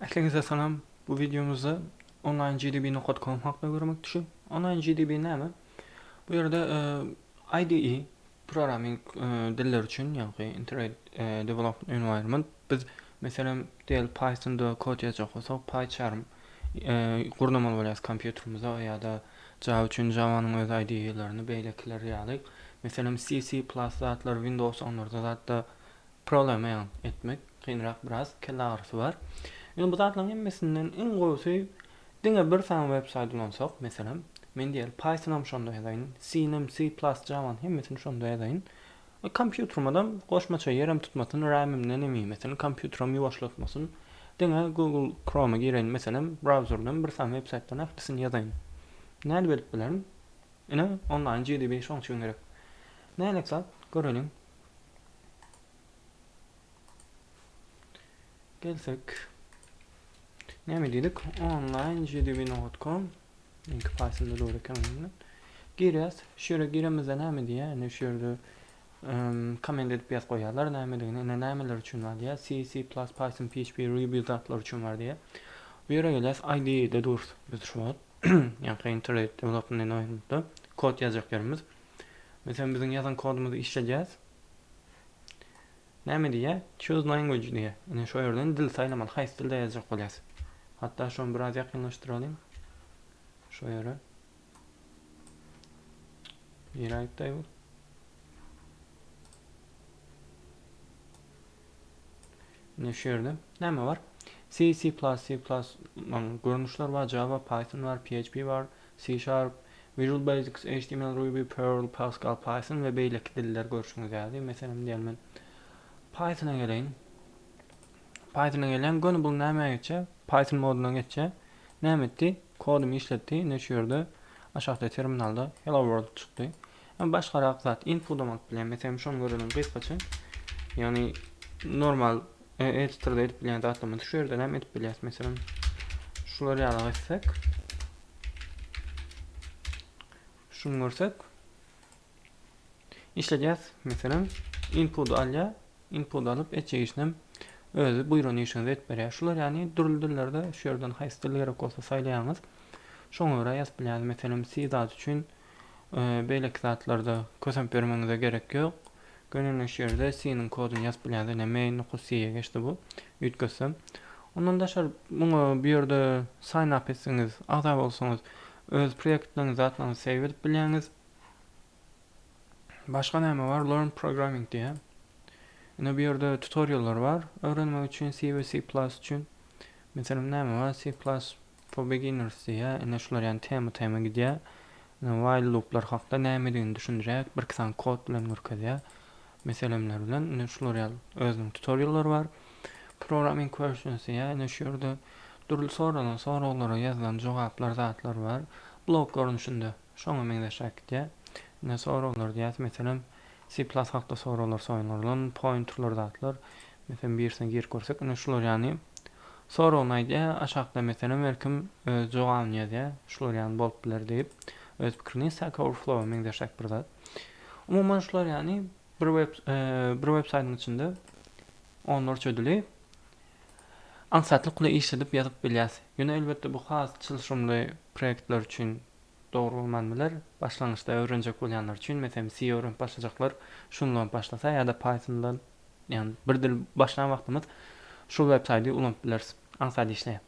Ähliňize salam. Bu wideomyzda onlinegdb.com hakda görmek düşi. Onlinegdb näme? Bu ýerde IDE programming diller üçin, ýagny Internet Development Environment biz meselem diýeli Pythonda kod ýazjak bolsak PyCharm gurnamaly bolýarys kompýuterimize ýa-da Java üçin Javanyň öz IDE-lerini beýlekiler ýaly. Meselem C, C++ zatlar Windows onlarda zatda Problema ýagny etmek kynrak biraz kelle agyrysy bar. Ýöne bu zatlaryň hemmesinden iň gowusy diňe bir sany web saýt ulansak, meselem, men diýeli Pythonam şonda ýazaýyn, C-nem, C plus, Java-ny hemmesini şonda ýazaýyn. We kompýuterimadam goşmaça ýerem tutmasyn, RAM-imdenem iýmesin, kompýuterim ýuwaşlatmasyn. Diňe Google Chrome-a gireýin, meselem, brauzerden bir sany web saýtdan ählisini ýazaýyn. Nädip edip bilerin? Ine, onlaýn GDB şoň üçin gerek. Nälik zat? Göreliň. Gelsek. Näme diýdik? Online gdb.com Linki Pythonda dur eken onda. Girýäs. Şu ýere giremizde näme diýýär? Ine şu ýerde komment edip ýazyp goýýarlar nämedigini. Ine nämeler üçin bar diýýär. C, C++, Python, PHP, Ruby zatlar üçin bar diýýär. Bu ýere gelýäs. IDE-de durus biz şu wagt. Ýaňky Internet Development Environment-da kod ýazjak ýerimiz. Meselem, biziň ýazan kodumyzy işledýäs. Näme diýýär? Choose language diýýär. Ine şo ýerden dil saýlamaly, haýsy dilde ýazjak bolýas. Hatda şony biraz ýakynlaşdyralyň. Şo ýere. Nirä gitdi bu? Ine şu ýerde näme bar? C, C++, C++ görnüşler bar, Java, Python bar, PHP bar, C Sharp, Visual Basic, HTML, Ruby, Perl, Pascal, Python we beýleki diller görşüňiz ýaly. Meselem diýelim men Pythona geleýin. Pythona gelýän göni bu nämä geçýär? Python moduna geçýär. Näme etdi? Kodumy işletdi. Ine şu ýerde aşakda terminalda Hello World çykdy. Hem başgarak zat input-am alyp bilýän. Meselem şony göreliň gysgaça. Ýagny normal e, editorda edip bilýän zatlarymyzy şu ýerden hem edip bilýäs. Meselem şular ýaly etsek. Şuny görsek. Işledýäs. Meselem input alýar. Input alyp etjek işinem özi buýran işiňizi edip berýär. Şular ýagny dürli dillerde şu ýerden haýsy dil gerek bolsa saýlaýaňyz. Şoňa görä ýazyp bilýäňiz. Meselem C zat üçin beýleki zatlarda kösenip ýörmegiňize gerek ýok. Gönüne şu ýerde C-niň koduny ýazyp bilýäňiz. Ine main nokta C-ye geçdi bu. Üýtgetsem. Ondan daşary muňa bu ýerde sign up etseňiz, agza bolsaňyz öz proýektleriňizi zatlaryňyzy save edip bilýäňiz. Başga näme bar? Learn programming diýýär. Ine bu ýerde tutoriallar bar. Öwrenmek üçin C we C++ üçin. Meselem näme bar? C++ for beginners diýýär. Ine şular ýaly tema tema gidýär. Ine while looplar hakda nämedigini düşündirýär. Bir iki sany kod bilen görkezýär. Meselemler bilen. Ine şular ýaly özüniň tutoriallary bar. Programming questions diýýär. Ine şu ýerde dürli soralan soraglara ýazylan jogaplar zatlar bar. Blog görnüşinde. Şoňa meňzeşräk gidýär. Ine soraglar diýýäs. Meselem, C plus hakda soraglar soýunlarylan, pointerler zatlar. Meselem, birisine girip görsek, ine şular ýany soragyny aýdýar. Aşakda meselem her kim öz jogabyny ýazýar. Şular ýany bolup biler diýip, öz pikirini Stack Overflow-a meňzeşräk bir zat. Umuman şular ýany bir web bir web saýtyň içinde onlarça dili aňsatlyk bilen işledip ýazyp bilýäs. Ýöne elbetde bu has çylşyrymly proýektler üçin Dogry bolman biler. Başlangyçda öwrenjek bolýanlar üçin, meselem C öwrenip başlajaklar şuny ulanyp başlasa ýa-da Pythondan, ýagny bir dil başlan wagtymyz şul web saýdy ulanyp bileris. Aňsat işleýär.